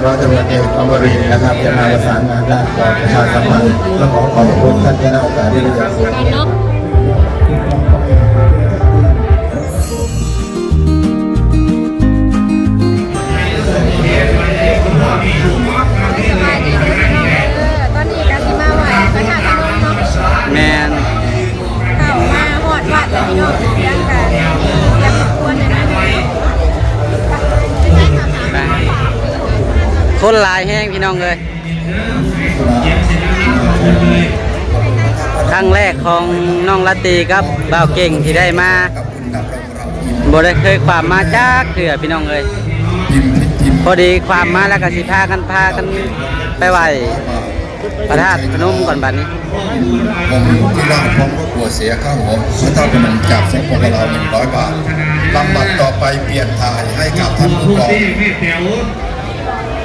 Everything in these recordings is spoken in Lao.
ร้อยตำรวจเอกอมรินทร์นะครับ จะมาประสานงานด้านการประชาสัมพันธ์ และขอขอบพระคุณท่านที่ให้โอกาสที่ได้เรียนเชิญ ສະບາຍດີເດີພີ່ນ້ອງເດີ ຕອນນີ້ກະຊິມາໄຫວ້ພະທາດພະນົມເນາະ ແມ່ນ ເຂົ້າມາຮອດວັດແລ້ວພີ່ນ້ອງ ສຽງກະ ສຽງລົບກວນແດ່ໜ້ອຍໜຶ່ງ ຄົນຫຼາຍແຮງພີ່ນ້ອງເອີຍ. ຄັ້ງແລກຂອງນ້ອງລາຕີກັບບ່າວເກັ່ງທີ່ໄດ້ມາ ບໍ່ໄດ້ເຄີຍຂ້າມມາຈັກເທື່ອພີ່ນ້ອງເອີຍ. ພໍດີຂ້າມມາແລ້ວກະຊິພາກັນ ພາກັນໄປໄຫວ້ພະທາດພະນົມກ່ອນບາດນີ້. ผมที่ราชพงศ์ก็กลัวเสียค่าหัว พระธาตุพนมจากสปป.ลาว หนึ่งร้อย บาท ลำดับต่อไปเปลี่ยนถ่ายให้กับท่านผู้กอง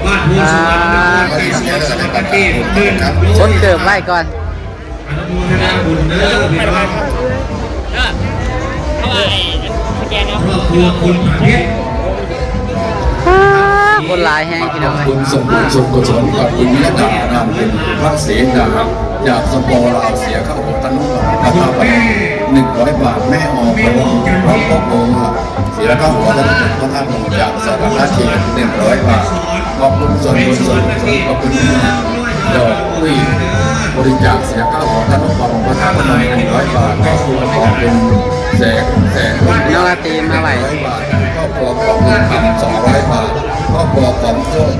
ບ້านโพนสวรรค์ นครศรีธรรมราช ปกติ หนึ่งร้อย ຄົນເກີບໄວ້ກ່ອນ ອະນຸໂມທະນາບຸນເດີພີ່ນ້ອງ ຄອບຄົວຄຸນພາທິດ ຄົນຫຼາຍແຮງພີ່ນ້ອງເອີຍ. ขอบคุณส่วนบุญส่วนกุศลกับคุณวิรดา นามเป็นพระเสนา จาก สปป.ลาว เสียค่าหัว ท่านผู้กอง พระธาตุพนม หนึ่งร้อย บาท แม่ออก พร้อมครอบครัว เสียค่าหัว ท่านผู้กอง พระธาตุพนม จากสวรรค์เขต หนึ่งร้อย บาท ขอบคุณส่วนบุญส่วนกุศล ขอบคุณดอกหวีดบริจาคเสียค่าหัว ท่านผู้กอง พระธาตุพนม หนึ่งร้อย บาท ครอบครัวขอเป็นแสนแสน ນ້ອງລາຕີມາໄຫວ້ ครอบครัวของบุญธรรม สองร้อย บาท ครອບครัວของโชค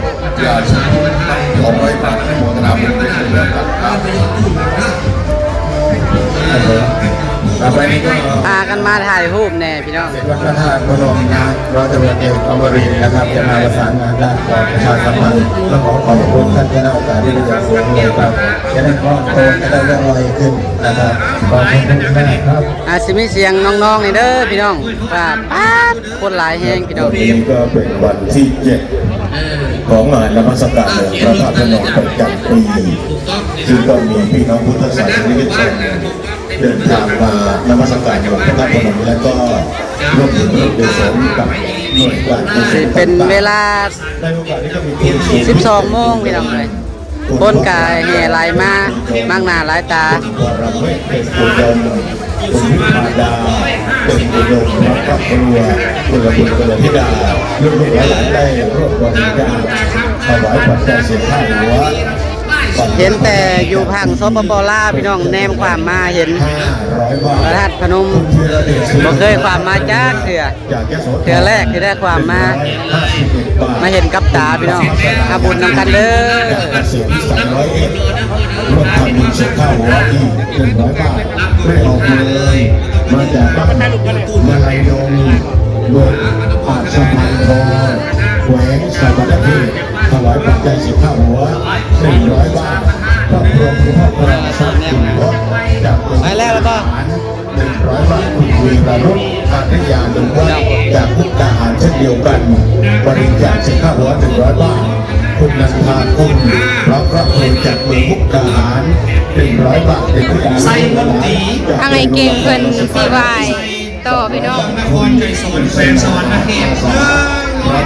ຢາດສອງຮ້ອຍບາດ ອະນຸໂມທະນາບຸນເປັນຈຳນວນກັນ ຕໍ່ໄປນີ້ກໍ ພາກັນມາຖ່າຍຮູບແດ່ພີ່ນ້ອງ. ວັດພະທາດພະນົມນະ ຮ້ອຍຕຳຫຼວດເອກອມຣິນທ໌ນະຄັບ ຈະມາປະສານງານດ້ານການປະຊາສຳພັນ ແລະ ຂໍຂອບພະຄຸນທ່ານຄະນະອົງການທີ່ເປັນຢ່າງສູງເລີຍຄັບ ຈະໄດ້ຄອບຄົວຈະໄດ້ເລື່ອງລອຍຂຶ້ນນະຄັບ ຂອບພະຄຸນມາກຄັບ. ອາດຊິມີສຽງນ້ອງໆນີ້ເດີພີ່ນ້ອງ ວ່າປາດ ຄົນຫຼາຍແຮງພີ່ນ້ອງ. ວັນນີ້ກໍເປັນວັນທີເຈັດຂອງງານນະມັດສະການອົງພະທາດພະນົມປະຈຳປີ ຊຶ່ງກໍມີພີ່ນ້ອງພຸດທະສາສະນິກະຊົນເດີນທາງມານະມັດສະການອົງພະທາດພະນົມ ແລະ ກໍຮ່ວມບຸນຮ່ວມກຸສົນກັບໜ່ວຍການກຸສົນຕ່າງໆ ຊິເປັນເວລາ ໃນໂອກາດນີ້ກໍມີຜູ້ ສິບສອງໂມງພີ່ນ້ອງເອີຍ. ຄົນກໍແຫ່ຫຼາຍມາ ມາກໜ້າຫຼາຍຕາ. ເປັນອຸດົມ ເປັນອຸດົມ ເປັນຄອບຄົວ ກຸນລະບຸດກຸນລະທິດາ ລູກໆຫຼານໆໄດ້ຮ່ວມບໍລິຈາກຖວາຍປັດໄຈເສຍຄ່າຫົວ. ເຫັນແຕ່ຢູ່ພັງ ສປປ ລາວ ພີ່ນ້ອງ ແນມຂວາມມາເຫັນພະທາດພະນົມ ບໍ່ເຄີຍຂວາມມາຈັກເທື່ອ. ເທື່ອແລກທີ່ໄດ້ຄວາມມາ ມາເຫັນກັບຕາພີ່ນ້ອງ ເອົາບຸນນຳກັນເດີ. ກະເສດສາມຮ້ອຍເອັດ ຮ່ວມທຳບຸນເສຍຄ່າຫົວອີກໜຶ່ງຮ້ອຍບາດ ໄດ້ອອກໂດຍມາຈາກບ້ານມະໄລດົງ ເມືອງອາດສະພານທອງ ແຂວງສະຫວັນນະເຂດ ຖວາຍປັດໄຈເສຍຄ່າຫົວໜຶ່ງຮ້ອຍບາດ ຄອບຄົວຜູ້ຄອບຄອງຊັບສິນ ຈາກໂຮງ ໄປແລ້ວ ແລ້ວກໍ ໜຶ່ງຮ້ອຍບາດ ຄຸນວີລະລຸດ ອາລິຍານຸວັດ ຈາກມຸກດາຫານເຊັ່ນດຽວກັນ ບໍລິຈາກເສຍຄ່າຫົວໜຶ່ງຮ້ອຍບາດ ຄຸນນັນທາກຸນ ພ້ອມຄອບຄົວຈາກເມືອງມຸກດາຫານ ໜຶ່ງຮ້ອຍບາດ ເປັນຜູ້ໃຫຍ່ ທາງອ້າຍເກັ່ງເພິ່ນຊິໄຫວ້ຕໍ່ພີ່ນ້ອງ ນະຄອນໄກສອນ ແຂວງສະຫວັນນະເຂດ ພ້ອມ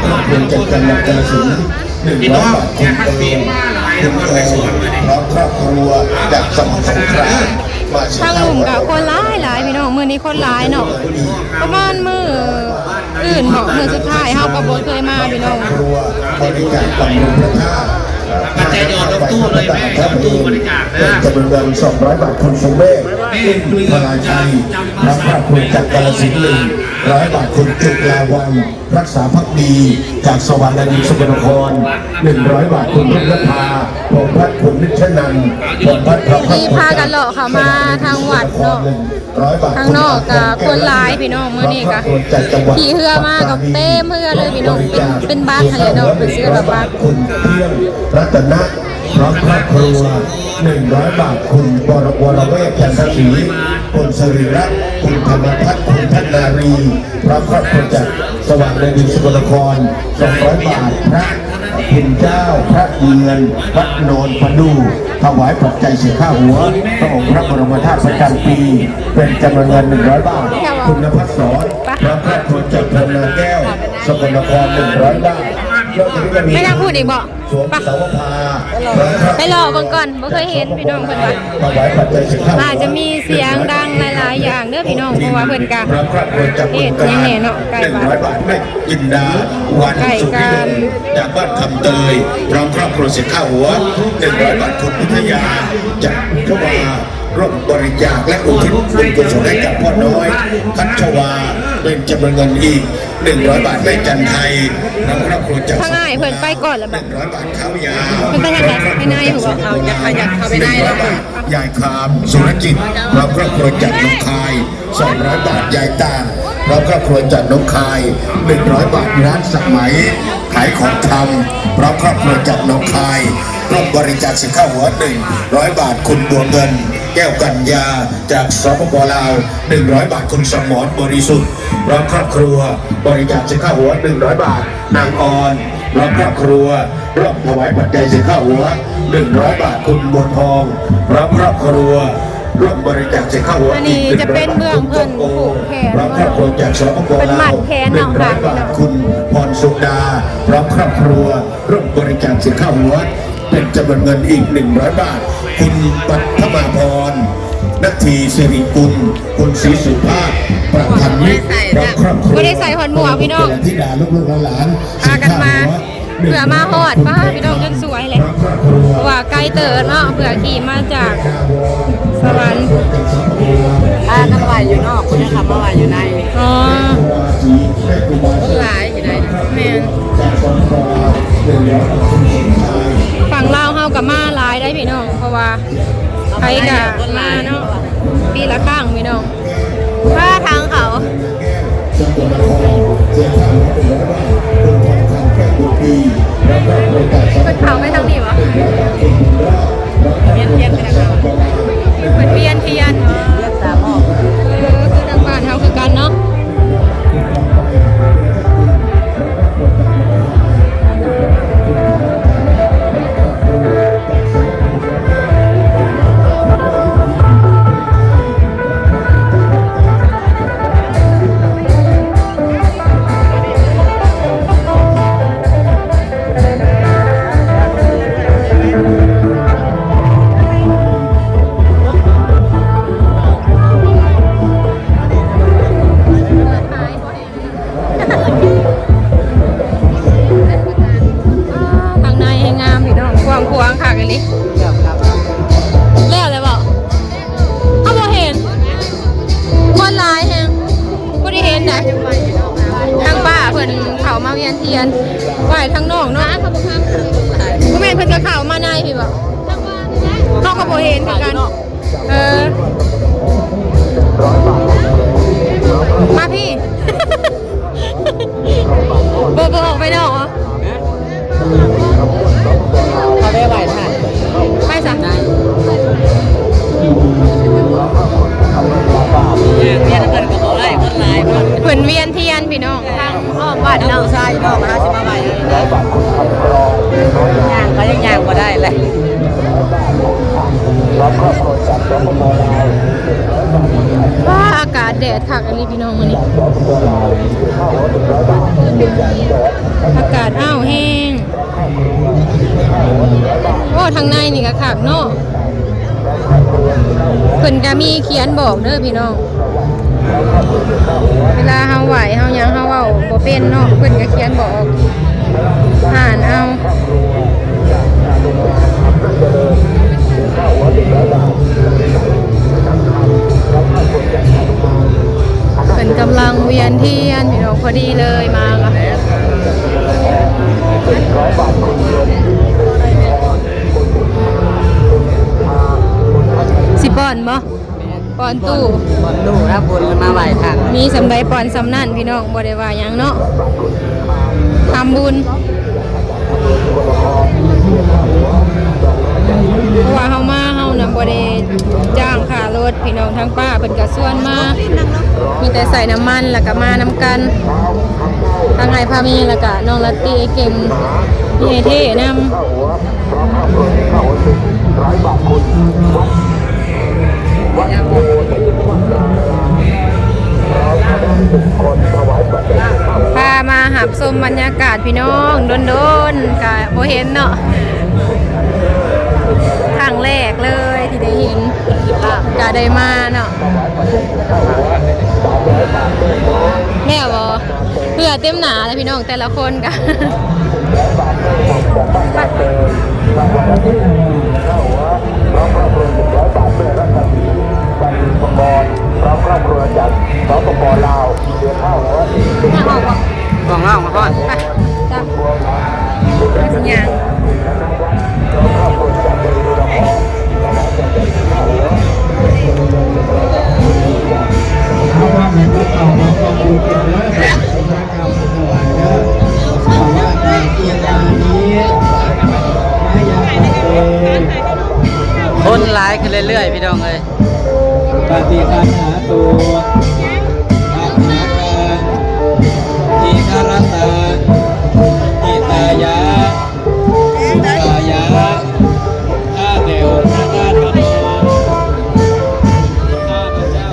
ຄອບຄົວຈາກຈັງຫວັດກາລະສິນ ໜຶ່ງຮ້ອຍບາດ ຄຸນເອີມ ຄຸນເອີມ ພ້ອມຄອບຄົວຈາກສະໝຸດສົງຄາມ ທາງລຸ່ມກໍຄົນຫຼາຍໆ ພີ່ນ້ອງ ມື້ນີ້ຄົນຫຼາຍເນາະ ປະມານມື້ອື່ນເນາະ ມື້ສຸດທ້າຍເຮົາກໍບໍ່ເຄີຍມາພີ່ນ້ອງ. ຄອບຄົວບໍລິຈາກບຳລຸງພະທາດ ປັດໄຈຫຍອດລົງຕູ້ເລີຍແມ່ ເອົາຕູ້ບໍລິຈາກເດີ ຈຳນວນສອງຮ້ອຍບາດ ຄຸນສົມເມດ ອິນທະລາໄຊ ພ້ອມຄອບຄົວຈາກກາລະສິນ ໜຶ່ງຮ້ອຍບາດ ຄຸນຈຸລາວັນ ຮັກສາພັກດີ ຈາກສະຫວັນນະເຂດ ສະກົນນະຄອນ ໜຶ່ງຮ້ອຍບາດ ຄຸນລຸກນະພາ ພົງພັດ ຄຸນນິດທະນັນ ພົງພັດ ພ້ອມຄອບຄົວ ທີ່ພາກັນເລາະເຂົ້າມາທາງວັດເນາະ ທາງນອກກໍຄົນຫຼາຍພີ່ນ້ອງ ມື້ນີ້ກໍຂີ່ເຮືອມາກໍເຕັມເຮືອເລີຍພີ່ນ້ອງ ເປັນ ເປັນບັດຫັ້ນແຫຼະເນາະ ເປັນເສືອກັບບັດ ຄຸນພຽງ ລັດຕະນະ ພ້ອມຄອບຄົວ ໜຶ່ງຮ້ອຍບາດ ຄຸນ ວໍລະເວດ ຈັນທະສີ ຄຸນສິລິລັດ ຄຸນທຳມະທັດ ຄຸນພັດນາຣີ ພ້ອມຄອບຄົວຈາກສະຫວ່າງແດນດິນ ສະກົນນະຄອນ ສອງຮ້ອຍບາດ ພະຄຸນເຈົ້າ ພະເຮືອນ ວັດໂນນປະດູ່ ຖວາຍປັດໄຈເສຍຄ່າຫົວ ພະອົງພະບໍລົມມະທາດປະຈຳປີ ເປັນຈຳນວນເງິນໜຶ່ງຮ້ອຍບາດ ຄຸນນະພັດສອນ ພ້ອມຄອບຄົວຈາກເມືອງນາແກ້ວ ສະກົນນະຄອນ ໜຶ່ງຮ້ອຍບາດ. ໄປທາງພຸ້ນອີກບໍ່? ໄປ ໄປເລາະເບິ່ງກ່ອນ ບໍ່ເຄີຍເຫັນພີ່ນ້ອງເພິ່ນວ່າ ອາດຈະມີສຽງດັງຫຼາຍໆຢ່າງເດີພີ່ນ້ອງ ເພາະວ່າເພິ່ນກະເຮັດຫຍັງແດ່ເນາະ ໃກ້ບ້ານ ໃກ້ກັນ ຈາກບ້ານຄຳເຕີຍ ພ້ອມຄອບຄົວເສຍຄ່າຫົວ ໜຶ່ງຮ້ອຍບາດ ຄຸນພິທະຍາ ຈາກຄອບຄົວ ຮ່ວມບໍລິຈາກ ແລະ ອຸທິດບຸນກຸສົນໃຫ້ກັບພໍ່ນ້ອຍ ພັດຊະວາ ເປັນຈຳນວນເງິນອີກ ໜຶ່ງຮ້ອຍບາດ ແມ່ຈັນໄທ ນຳຄອບຄົວຈາກ ທາງອ້າຍເພິ່ນໄປກ່ອນແລ້ວບໍ່? ໜຶ່ງຮ້ອຍບາດ ເຂົ້າຢາ ເພິ່ນໄປທາງໃດ? ໄປໃນບໍ່? ເອົາ ຢາກຂະຫຍັບເຂົ້າໄປໃນແລ້ວ ຍາຍຄາມ ສຸລະຈິດ ນຳຄອບຄົວຈາກໜອງຄາຍ ສອງຮ້ອຍບາດ ຍາຍຕ່າງ ນຳຄອບຄົວຈາກໜອງຄາຍ ໜຶ່ງຮ້ອຍບາດ ຮ້ານສະໄໝ ຂາຍຂອງຊຳ ນຳຄອບຄົວຈາກໜອງຄາຍ ຮ່ວມບໍລິຈາກເສຍຄ່າຫົວ ໜຶ່ງຮ້ອຍບາດ ຄຸນບົວເງິນ ແກ້ວກັນຍາ ຈາກ ສປປ ລາວ ໜຶ່ງຮ້ອຍບາດ ຄຸນສມອນ ບໍລິສຸດ ພ້ອມຄອບຄົວ ບໍລິຈາກເສຍຄ່າຫົວ ໜຶ່ງຮ້ອຍບາດ ນາງອອນ ພ້ອມຄອບຄົວ ຮ່ວມຖວາຍປັດໄຈເສຍຄ່າຫົວ ໜຶ່ງຮ້ອຍບາດ ຄຸນບົວທອງ ພ້ອມຄອບຄົວ ຮ່ວມບໍລິຈາກເສຍຄ່າຫົວ ອັນນີ້ຈະເປັນເບື້ອງເພິ່ນຜູກແຂນ ພ້ອມຄອບຄົວຈາກ ສປປ ລາວ ເພິ່ນມັດແຂນ ໜຶ່ງຮ້ອຍບາດ ຄຸນພອນສຸດາ ພ້ອມຄອບຄົວ ຮ່ວມບໍລິຈາກເສຍຄ່າຫົວ ເປັນຈຳນວນເງິນອີກ ໜຶ່ງຮ້ອຍບາດ ຄຸນປັດຖະມາພອນ ນາທີສິລິກຸນ ຄຸນສີສຸພາບ ປະພັນມິດ ພ້ອມຄອບຄົວ ບໍ່ໄດ້ໃສ່ຮອດໝວກພີ່ນ້ອງ ທິດາ ລູກໆ ຫຼານໆ ພາກັນມາ ເພື່ອມາຮອດ ປ້າ ພີ່ນ້ອງ ຈົນສວຍແຫຼະ ເພາະວ່າໄກເຕີບເນາະ ເພື່ອຂີ່ມາຈາກສະຫວັນ ພາກັນໄຫວ້ຢູ່ນອກ ບໍ່ໄດ້ເຂົ້າມາໄຫວ້ຢູ່ໃນ ອໍ ຄົນຫຼາຍ ແມ່ນ ຝັ່ງລາວເຮົາກໍມາຫຼາຍໄດ໋ພີ່ນ້ອງ ເພາະວ່າໃຜກໍມາເນາະ ປີລະຄັ້ງພີ່ນ້ອງ ພາທາງເຂົາ ເພິ່ນເຂົ້າໄປທາງນີ້ຫວາ? ວຽນທຽນໄປທາງເຮົາ ເພິ່ນວຽນທຽນ ເອີ ຄືທາງບ້ານເຮົາຄືກັນເນາະ. ທາງໃນແຮ່ງງາມພີ່ນ້ອງ ກວ້າງຂວາງຄັກອີ່ຫຼີ ແລ້ວແລ້ວບໍ່? ເຮົາບໍ່ເຫັນ ຄົນຫຼາຍແຮງ ບໍ່ໄດ້ເຫັນໃດ໋ ທາງປ້າເພິ່ນເຂົ້າມາວຽນທຽນ ໄຫວ້ທາງນອກເນາະ ບໍ່ແມ່ນເພິ່ນກໍເຂົ້າມາໃນພີ້ບໍ່? ເຮົາກໍບໍ່ເຫັນຄືກັນ. ເອີ ມາພີ້ ບໍ່ ບໍ່ອອກໄປນອກຫວາ? ເຂົາໄດ້ໄຫວ້ທ່ານ ໄປຊະ ວຽນເພິ່ນກໍບໍ່ໄດ້ ຄົນຫຼາຍ ເພິ່ນວຽນທຽນພີ່ນ້ອງ ທາງອ້ອມວັດເນາະ ຜູ້ຊາຍເນາະ ເຮົາຊິມາໄຫວ້ ຍ່າງກໍຍັງຍ່າງບໍ່ໄດ້ແຫຼະ. ວ້າ ອາກາດແດດຄັກອີ່ຫຼີພີ່ນ້ອງມື້ນີ້ ອາກາດອ້າວແຮງ. ໂອ້ ທາງໃນນີ້ກໍຄັກເນາະ ເພິ່ນກໍມີຂຽນບອກເດີພີ່ນ້ອງ. ເວລາເຮົາໄຫວ້ເຮົາຫຍັງເຮົາເວົ້າບໍ່ເປັນເນາະ ເພິ່ນກໍຂຽນບອກອ່ານເອົາ. ເພິ່ນກຳລັງວຽນທຽນພີ່ນ້ອງ ພໍດີເລີຍມາກໍ ຊິປ້ອນບໍ່? ປ້ອນຕູ້ ປ້ອນຕູ້ ຖ້າບຸນມາໄຫວ້ພະ ມີສ່ຳໃດປ້ອນສ່ຳນັ້ນພີ່ນ້ອງ ບໍ່ໄດ້ວ່າຫຍັງເນາະ ທຳບຸນ ເພາະວ່າເຮົາມາ ເຮົານະບໍ່ໄດ້ຈ້າງຄ່າລົດ ພີ່ນ້ອງ ທາງປ້າເພິ່ນກໍຊວນມາ ມີແຕ່ໃສ່ນ້ຳມັນ ແລ້ວກໍມານຳກັນ ທັງອ້າຍພາມີ ແລ້ວກໍນ້ອງລາຕີ ເກັ່ງ ມີອ້າຍເທ່ນຳ. ວັດໂພທິ ພາມາຮັບຊົມບັນຍາກາດພີ່ນ້ອງ ດົນໆກະບໍ່ເຫັນເນາະ ຄັ້ງແລກເລີຍທີ່ໄດ້ເຫັນ ກະໄດ້ມາເນາະ ແມ່ນບໍ່? ເຫື່ອເຕັມໜ້າແລ້ວພີ່ນ້ອງ ແຕ່ລະຄົນກະ ອອກແລ້ວ ມາຮອດ ໄປ ຈັບ ຊິຍ່າງ ຄົນຫຼາຍຂຶ້ນເລື້ອຍໆ ພີ່ນ້ອງເອີຍ. ປະຕິຄັນຫາຕຸ ອັດຖະກາ ທີຄະລະຕາ ຫິຕາຍະ ສຸຂາຍະ ຂ້າແຕ່ອົງພະທາດ ຂ້າພະເຈົ້າ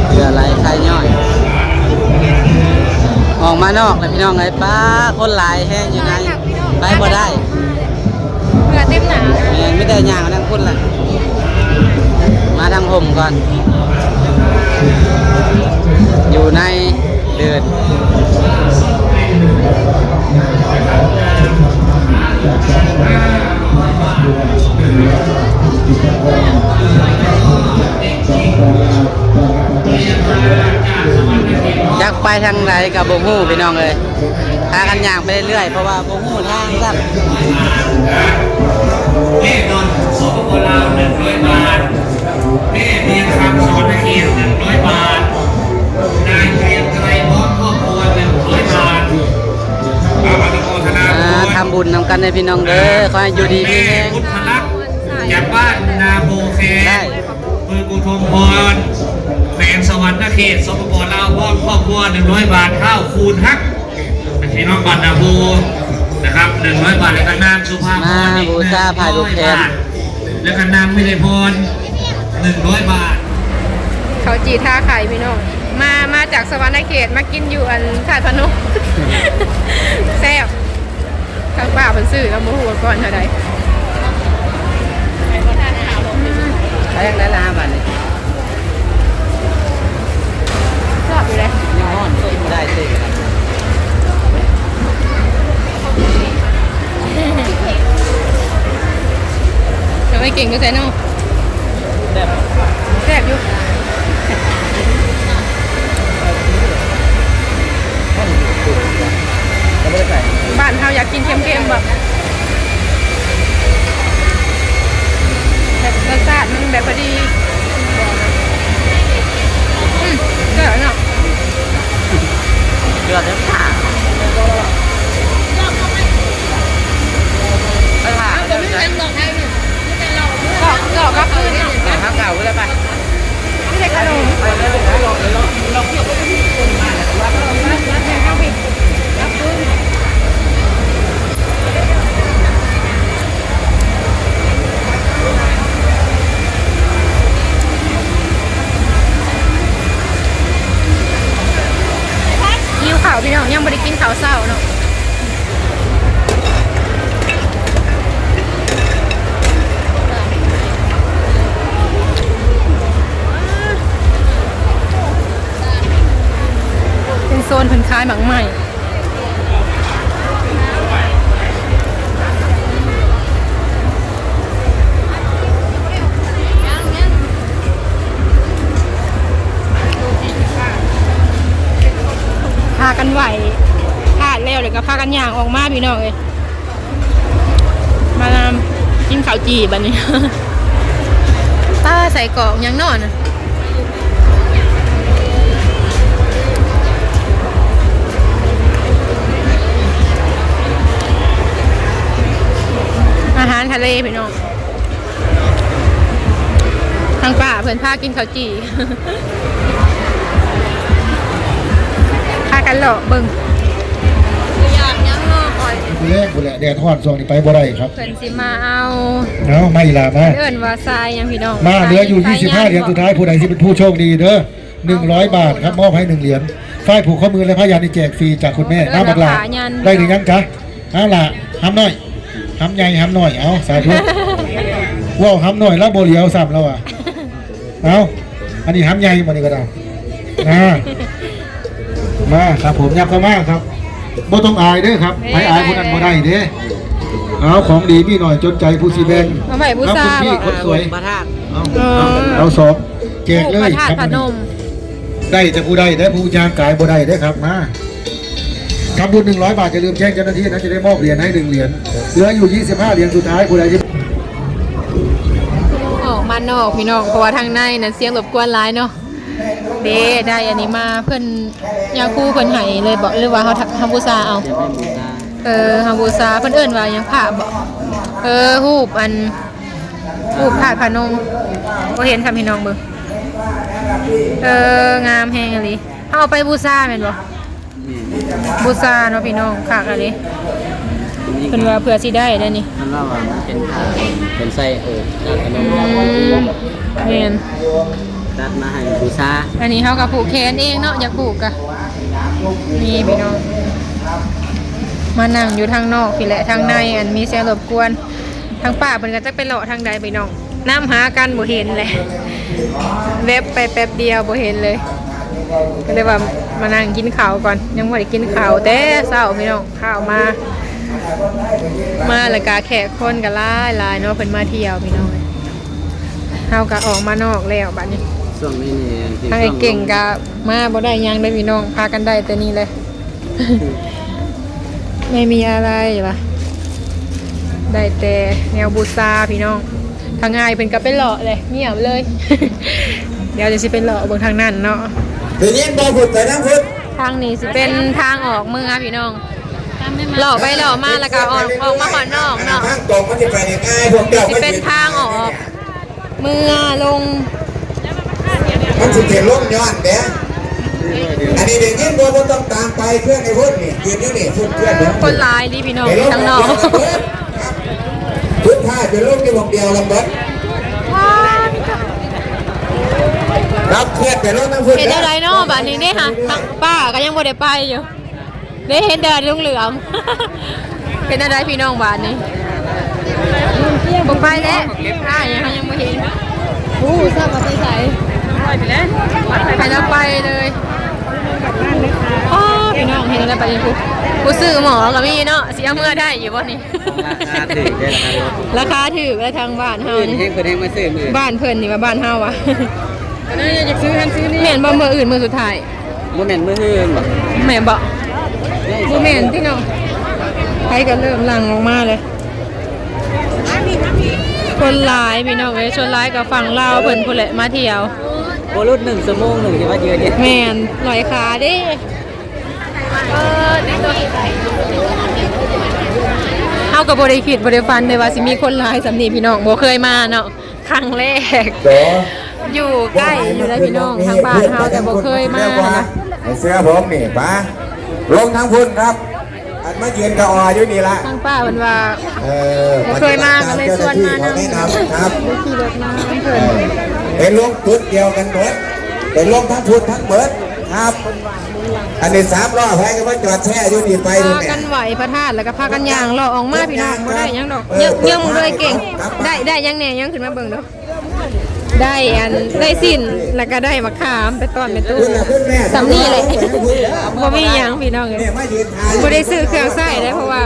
ເຫຼືອຫຼາຍຂາຍຍ້ອຍ ອອກມານອກແລ້ວ ພີ່ນ້ອງເອີຍ. ປ້າ ຄົນຫຼາຍແຮງຢູ່ໃນ ໄປບໍ່ໄດ້. ເຫື່ອເຕັມໜ້າ ແມ່ນ ມີແຕ່ຍ່າງເອົາທາງພຸ້ນລະ ມາທາງຮົ່ມກ່ອນ ຢູ່ໃນເດີ່ນ ຈັກໄປທາງໃດກະບໍ່ຮູ້ ພີ່ນ້ອງເອີຍ. ພາກັນຍ່າງໄປເລື້ອຍໆ ເພາະວ່າບໍ່ຮູ້ທາງຊ້ຳ. ແມ່ນອນ ສປປ ລາວ ໜຶ່ງຮ້ອຍບາດ, ແມ່ເມຍຄຳ ສະຫວັນນະເຂດ ໜຶ່ງຮ້ອຍບາດ, ນາຍເກຣງໄກ ພ້ອມຄອບຄົວ ໜຶ່ງຮ້ອຍບາດ. ອາ ທຳບຸນນຳກັນເດີພີ່ນ້ອງເດີ, ຂໍໃຫ້ຢູ່ດີມີແຮງ. ແມ່ພຸດທະລັດ ຈາກບ້ານນາໂພແຄ ໄດ້ ເມືອງອຸທຸມພອນ ແຂວງສະຫວັນນະເຂດ ສປປ ລາວ ພ້ອມຄອບຄົວ ໜຶ່ງຮ້ອຍບາດ, ທ້າວຄູນຮັກ ພີ່ນ້ອງບ້ານນາໂພນະຄັບ ໜຶ່ງຮ້ອຍບາດ, ແລ້ວກໍນາງສຸພາພອນ ມາບູຊາ ອີກ ໜຶ່ງຮ້ອຍບາດ, ແລ້ວກໍນາງວິໄລພອນ ໜຶ່ງຮ້ອຍບາດ. ເຂົ້າຈີ່ທ່າໄຂ່ພີ່ນ້ອງ ມາ ມາຈາກສະຫວັນນະເຂດ ມາກິນຢູ່ອັນທາດພະນົມ ແຊບ. ທາງປ້າເພິ່ນຊື້ ເຮົາບໍ່ຮູ້ວ່າກ້ອນເທົ່າໃດ. ໄປທາງໃດລະບາດນີ້? ຊອບຢູ່ເດ້. ຍັງຮ້ອນ ເຂົ້າບໍ່ໄດ້ເລີຍ. ເຈົ້າໄອ້ເກັ່ງຢູ່ໃສເນາະ? ແຊບ ແຊບຢູ່. ບ້ານເຮົາຢາກກິນເຄັມໆ ບໍ່? ແບບລົດຊາດມັນແບບພໍດີ. ອືມ ແຊບເນາະ. ເກືອບແລ້ວ ໄປຫາ ເອົາ ບໍ່ມີຫຍັງດອກໄທນີ້ ເຈາະ ເຈາະກັບຄືນເນາະ ເຈາະທາງເກົ່າໄປເລີຍໄປ. ມີແຕ່ຂະໜົມ. ຫິວເຂົ້າພີ່ນ້ອງ ຍັງບໍ່ໄດ້ກິນເຂົ້າເຊົ້າເນາະ. ເປັນໂຊນເພິ່ນຂາຍໝາກໄມ້. ພາກັນໄຫວ້ພາດແລ້ວ ແລ້ວກໍພາກັນຍ່າງອອກມາ ພີ່ນ້ອງເອີຍ. ມານຳກິນເຂົ້າຈີ່ບັດນີ້. ປ້າ ໃສ່ກອກຫຍັງເນາະນະ? ເພິ່ນພາກິນເຂົ້າຈີ່ ພາກັນເລາະເບິ່ງ ຢາກຫຍັງເນາະຂ້ອຍ ມື້ແລງພຸ້ນແຫຼະ ແດດຮ້ອນຊ່ວງນີ້ໄປບໍ່ໄດ້ຄັບ ເພິ່ນຊິມາເອົາ ເອົາ ມາອີ່ຫຼ້າມາ ເອີ້ນວ່າຊາຍຫຍັງພີ່ນ້ອງ ມາ ເຫຼືອຢູ່ຊາຍ ຊາຍຍານ ຊາຍຍານ ບໍ່ ບາດ ຜູ້ໃດຊິເປັນຜູ້ໂຊກດີເດີ ໜຶ່ງຮ້ອຍບາດຄັບ ມອບໃຫ້ໜຶ່ງຫຼຽນ ຝ່າຍຜູກຂໍ້ມື ແລະ ພະຍານນີ້ແຈກຟຣີຈາກຄຸນແມ່ ເອີ້ນວ່າ ມາບັກຫຼ້າ ຂາຍານ ໄດ້ຫຼືຍັງກະ? ເອົາລະ ຫຳນ້ອຍ ຫຳໃຫຍ່ ຫຳນ້ອຍ ເອົາ ສາທຸ ເວົ້າຫຳນ້ອຍລະບໍ່ຫຼຽວຊ້ຳລະວ່າ ເອົາ ອັນນີ້ຫຳໃຫຍ່ ບັດນີ້ກໍໄດ້ ອ່າ ມາຄັບຜົມ ຫຍັບເຂົ້າມາຄັບ ບໍ່ຕ້ອງອາຍເດີຄັບ ໃຜອາຍຜູ້ນັ້ນບໍ່ໄດ້ເດ້ ເອົາ ຂອງດີມີໜ້ອຍ ຈົນໃຈຜູ້ຊິແບ່ງ ມາໄຫວ້ບູຊາ ເອົາ ຄຸນພີ່ ບໍ່? ຄົນສວຍ ພະທາດ ເອົາ ເອົາ ເອົາສອງ ແຈກເລີຍ ພະທາດ ຄັບ ພະນົມ ໄດ້ແຕ່ຜູ້ໃດເດ້ ຜູ້ຍ່າງກາຍບໍ່ໄດ້ເດ້ຄັບ ມາ ທຳບຸນໜຶ່ງຮ້ອຍບາດ ຢ່າລືມແຈ້ງເຈົ້າໜ້າທີ່ນະ ຈະໄດ້ມອບຫຼຽນໃຫ້ໜຶ່ງຫຼຽນ ເຫຼືອຢູ່ຊາວຫ້າຫຼຽນສຸດທ້າຍ ຜູ້ໃດທີ່ ອອກມານອກພີ່ນ້ອງ ເພາະວ່າທາງໃນນັ້ນສຽງລົບກວນຫຼາຍເນາະ ເດ້ ໄດ້ອັນນີ້ມາ ເພິ່ນ ຍາຄູເພິ່ນໃຫ້ເລີຍບໍ ຫຼືວ່າເຮົາ ເຮົາບູຊາເອົາ? ເອີ ເຮົາບູຊາ ເພິ່ນເອີ້ນວ່າຫຍັງ ພະບໍ? ເອີ ຮູບອັນ ຮູບທາດພະນົມ ບໍ່ເຫັນຊ້ຳ ພີ່ນ້ອງເບິ່ງ ເອີ ງາມແຮງອີ່ຫຼີ ເຮົາເອົາໄປບູຊາແມ່ນບໍ່? ແມ່ນ ບູຊາເນາະພີ່ນ້ອງ ຄັກອີ່ຫຼີ ເພິ່ນວ່າເພື່ອຊິໄດ້ໄດ໋ນີ້ ເພິ່ນວ່າວ່າມັນເປັນພະ ເປັນໄສ້ ເອີ ພະນົມ ອືມ ແມ່ນ ຕັດມາໃຫ້ບູຊາ ອັນນີ້ເຮົາກໍຜູກແຂນເອງເນາະ ຢາກຜູກກະ ນີ້ພີ່ນ້ອງ ມານັ່ງຢູ່ທາງນອກພີ້ແຫຼະ ທາງໃນອັນມີສຽງລົບກວນ ທາງປ້າເພິ່ນກໍຈັກໄປເລາະທາງໃດພີ່ນ້ອງ ນຳຫາກັນບໍ່ເຫັນແຫຼະ ແວັບໄປແປັບດຽວບໍ່ເຫັນເລີຍ ກໍເລີຍວ່າມານັ່ງກິນເຂົ້າກ່ອນ ຍັງບໍ່ໄດ້ກິນເຂົ້າແຕ່ເຊົ້າພີ່ນ້ອງ ຂ້າວມາ ມາແລ້ວກະແຂກຄົນກໍຫຼາຍໆເນາະ ເພິ່ນມາທ່ຽວພີ່ນ້ອງ ເຮົາກໍອອກມານອກແລ້ວບັດນີ້ ຊ່ວງນີ້ນີ້ ທາງອ້າຍເກັ່ງກໍມາບໍ່ໄດ້ຫຍັງເດ້ພີ່ນ້ອງ ພາກັນໄດ້ແຕ່ນີ້ແຫຼະ ໄມ່ມີອະໄລວະ ໄດ້ແຕ່ແນວບູຊາພີ່ນ້ອງ ທາງອ້າຍເພິ່ນກໍໄປເລາະແຫຼະ ງຽບເລີຍ ດຽວຈະຊິໄປເລາະເບິ່ງທາງນັ້ນເນາະ ໄດ້ຍິນບໍ່? ພຸ້ນໄປທາງພຸ້ນ ທາງນີ້ຊິເປັນທາງອອກເມືອພີ່ນ້ອງ ເລາະໄປເລາະມາແລ້ວກໍອອກ ອອກມາຮອດນອກເນາະ ທາງຕົງມັນຊິໄປໄດ້ງ່າຍ ພວກເຈົ້າ ຊິເປັນທາງອອກ ເມືອລົງ ມັນຊິເປັນລົມຍ້ອນເດ້ ອັນນີ້ໄດ້ຍິນບໍ່? ບໍ່ຕ້ອງຕາມໄປ ເພື່ອນໄອ້ພຸ້ນນີ້ ຢືນຢູ່ນີ້ ພຸ້ນເພື່ອນ ຄົນຫຼາຍອີ່ຫຼີພີ່ນ້ອງ ໄປລົງ ທາງນອກ ສຸດທ້າຍໄປລົງຢູ່ໝ່ອງດຽວກັນເບິດ ຄັບ ເພື່ອນໄປລົງນຳພຸ້ນ ເຮັດແນວໃດເນາະ ບາດນີ້ເດ້ຫະ ທາງປ້າກໍຍັງບໍ່ໄດ້ໄປຢູ່. ໄດ້ເຫັນແຕ່ລຸງເຫຼືອມ ເປັນແນວໃດພີ່ນ້ອງບາດນີ້ ບໍ່ໄປແລ້ວ ອ້າຍເຮົາຍັງບໍ່ເຫັນ ຮູ້ຊ້ຳວ່າໄປໃສ ໃຫ້ລາວໄປເລີຍ ອໍ ພີ່ນ້ອງເຫັນແລ້ວບາດນີ້ ຜູ້ ຜູ້ຊື້ໝໍກໍມີເນາະ ຊິເອົາເມືອໄດ້ຢູ່ບໍ່ນີ້ ລາຄາຖືກເດ້ ລາຄາຖືກ ລາຄາຖືກແລ້ວທາງບ້ານເຮົານີ້ ເພິ່ນແຮ່ງ ເພິ່ນແຮ່ງມາຊື້ມື້ ບ້ານເພິ່ນນີ້ວ່າບ້ານເຮົາວ່າ ກໍໄດ້ຢາກຊື້ຫັ້ນຊື້ນີ້ ແມ່ນບໍ່ ມື້ອື່ນມື້ສຸດທ້າຍ ບໍ່ແມ່ນມື້ອື່ນບໍ່ ແມ່ນບໍ່ ບໍ່ແມ່ນພີ່ນ້ອງ ໃຜກໍເລີ່ມຫຼັ່ງອອກມາເລີຍ ຄົນຫຼາຍພີ່ນ້ອງເອີຍ ສ່ວນຫຼາຍກໍຝັ່ງລາວເພິ່ນພຸ້ນແຫຼະມາທ່ຽວ ບໍ່ຫຼຸດໜຶ່ງຊົ່ວໂມງໜຶ່ງທີ່ວ່າຢືນນີ້ ແມ່ນ ລອຍຂາເດ້ ເອີ ເຮົາກໍບໍ່ໄດ້ຄິດບໍ່ໄດ້ຝັນເດ້ວ່າຊິມີຄົນຫຼາຍສ່ຳນີ້ພີ່ນ້ອງ ບໍ່ເຄີຍມາເນາະ. ຄັ້ງແລກ ຢູ່ໃກ້ຢູ່ໃດ໋ພີ່ນ້ອງ ທາງບ້ານເຮົາແຕ່ບໍ່ເຄີຍມາຫັ້ນນະ ໃຫ້ເຊື່ອຜົມນີ້ ປາ ລົງທາງພຸ້ນຄັບ ອັນມາຢືນກະອໍຢູ່ນີ້ລະ ທາງປ້າເພິ່ນວ່າ ເອີ ບໍ່ເຄີຍມາກໍເລີຍຊວນມານຳ ແນະນຳຄັບ ໄດ້ຂີ່ລົດມານຳເພິ່ນ ເອີ ໄປລົງຈຸດດຽວກັນເບິດ ໄປລົງທາງພຸ້ນທັງເບິດຄັບ ອັນນີ້ສາມລໍ້ ໃຜກໍມາຈອດແຊ່ຢູ່ນີ້ໄປ ພາກັນໄຫວ້ພະທາດ ແລ້ວກໍພາກັນຍ່າງເລາະອອກມາພີ່ນ້ອງ ບໍ່ໄດ້ຫຍັງດອກ ເອີ ເຍີ້ງໆເບິ່ງເດີເກັ່ງ ໄດ້ ໄດ້ຫຍັງແດ່ ຍັງຂຶ້ນມາເບິ່ງເດີ ໄດ້ອັນ ໄດ້ຊີ້ນ ແລ້ວກໍໄດ້ໝາກຂາມໄປຕ້ອນແມ່ຕູ້ ສ່ຳນີ້ແຫຼະ ບໍ່ມີຫຍັງພີ່ນ້ອງເອີຍ ບໍ່ໄດ້ຊື້ເຄື່ອງໃຊ້ເດ້ ເພາະວ່າ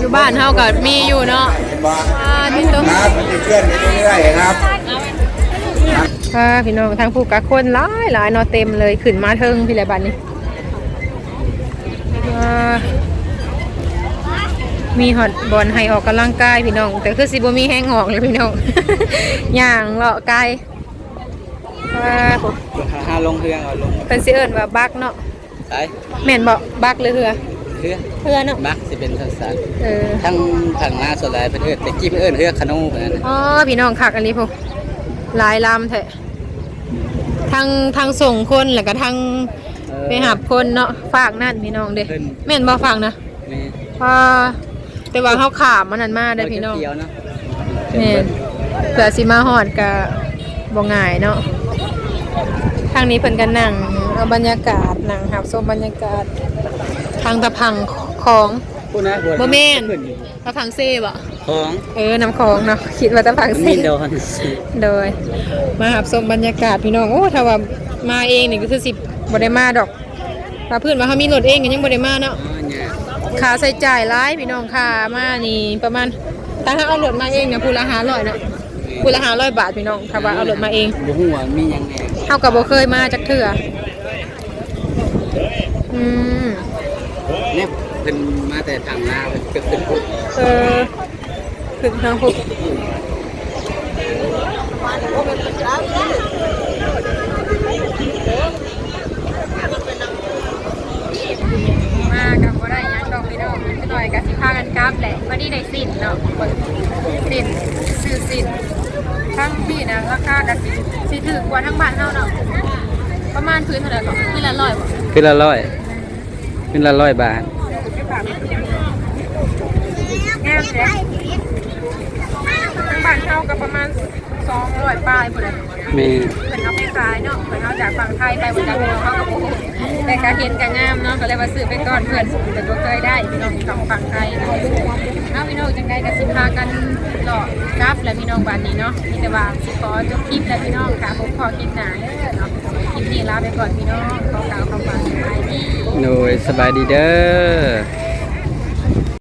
ຢູ່ບ້ານເຮົາກໍມີຢູ່ເນາະ ອ່າ ຕິດຕົວ ອ່າ ພີ່ນ້ອງ ທາງຜູ້ກະຄົນຫຼາຍໆເນາະ ເຕັມເລີຍ ຂຶ້ນມາເທິງພີ້ແຫຼະບັດນີ້. ເອີ ມີຮອດບ່ອນໃຫ້ອອກກຳລັງກາຍພີ່ນ້ອງ ແຕ່ຄືຊິບໍ່ມີແຮງອອກເລີຍພີ່ນ້ອງ ຍ່າງເລາະກາຍ ເອີ ຫາລົງເຮືອ ເອົາລົງ ເພິ່ນຊິເອີ້ນວ່າບັກເນາະ ໃສ ແມ່ນບໍ່ ບັກ ຫຼື ເຮືອ ເຮືອ ເຮືອເນາະ ບັກຊິເປັນສັ້ນໆ ເອີ ທາງ ທາງລາວສ່ວນຫຼາຍເພິ່ນເອີ້ນ ແຕ່ກີ້ເພິ່ນເອີ້ນເຮືອຄານູ ເພິ່ນນັ້ນ ອໍ ພີ່ນ້ອງ ຄັກອີ່ຫຼີພຸ້ນ. ຫຼາຍລຳແທ້ ທັງ ທັງສົ່ງຄົນ ແລ້ວກະທັງ ເອີ ໄປຮັບຄົນເນາະ. ຟາກນັ້ນພີ່ນ້ອງເດ້ ເພິ່ນ ແມ່ນບໍ່ຟາກນະ? ແມ່ນ ອ່າ ແຕ່ວ່າເຮົາຂ້າມອັນນັ້ນມາເດ້ພີ່ນ້ອງ ແມ່ນ ເພື່ອຊິມາຮອດກະບໍ່ງ່າຍເນາະ. ທາງນີ້ເພິ່ນກະນັ່ງເອົາບັນຍາກາດ ນັ່ງຮັບຊົມບັນຍາກາດທາງຕາຝັ່ງຂອງ ບໍ່ແມ່ນ ຕາຝັ່ງເຊບໍ? ຂອງ ເອີ ນ້ຳຂອງເນາະ ຄິດວ່າຕາຝັ່ງເຊ ໂດຍ ມາຮັບຊົມບັນຍາກາດພີ່ນ້ອງ. ໂອ້ ຖ້າວ່າມາເອງນີ້ກະຄືຊິບໍ່ໄດ້ມາດອກ ຖ້າເພິ່ນວ່າເຮົາມີລົດເອງກະຍັງບໍ່ໄດ້ມາເນາະ. ຄ່າໃຊ້ຈ່າຍຫຼາຍພີ່ນ້ອງ ຄ່າມານີ້ປະມານ ຖ້າເຮົາເອົາລົດມາເອງນະ ຜູ້ລະຫ້າຮ້ອຍເນາະ ຜູ້ລະຫ້າຮ້ອຍບາດພີ່ນ້ອງ ຖ້າວ່າເອົາລົດມາເອງ. ບໍ່ຮູ້ວ່າມີຫຍັງແດ່ ເຮົາກະບໍ່ເຄີຍມາຈັກເທື່ອ. ອືມ ເພິ່ນມາແຕ່ທາງລາວ ເພິ່ນຂຶ້ນ ເອີ ຂຶ້ນທາງພຸ້ນ ມາກະບໍ່ໄດ້ຫຍັງດອກພີ່ນ້ອງ ຈັກໜ້ອຍກະຊິພາກັນກັບແຫຼະ. ພໍດີໄດ້ສິ້ນເນາະ ເບິ່ງສິ້ນ ຊື້ສິ້ນ ທາງພີ້ນະ ລາຄາກະຊິ ຊິຖືກກວ່າທາງບ້ານເຮົາເນາະ. ປະມານພື້ນເທົ່າໃດເກາະ? ພື້ນລະຮ້ອຍບໍ? ພື້ນລະຮ້ອຍ ພື້ນລະຮ້ອຍບາດ. ງາມແທ້ ທາງບ້ານເຮົາກະປະມານສອງຮ້ອຍປາຍພຸ້ນແຫຼະ. ແມ່ນ ເພິ່ນເອົາໄປຂາຍເນາະ ເພິ່ນເອົາຈາກຝັ່ງໄທໄປ ບໍ່ຈັກພີ່ນ້ອງ ເຮົາກະບໍ່ຮູ້ ແຕ່ກະເຫັນກະງາມເນາະ ກະເລີຍວ່າຊື້ໄປກ່ອນເພິ່ນ ເພິ່ນບໍ່ເຄີຍໄດ້ພີ່ນ້ອງ ຝັ່ງໄທ. ເອົາພີ່ນ້ອງ ຈັ່ງໃດກະຊິພາກັນເລາະກັບແຫຼະພີ່ນ້ອງ ບາດນີ້ເນາະ. ມີແຕ່ວ່າຊິຂໍຈົບຄລິບແຫຼະພີ່ນ້ອງ ຖ້າພົບພໍ້ຄລິບໜ້າເດີເນາະ. ຄລິບນີ້ລາໄປກ່ອນພີ່ນ້ອງ ຂໍກ່າວຄຳວ່າສະບາຍດີ ໂດຍ ສະບາຍດີເດີ.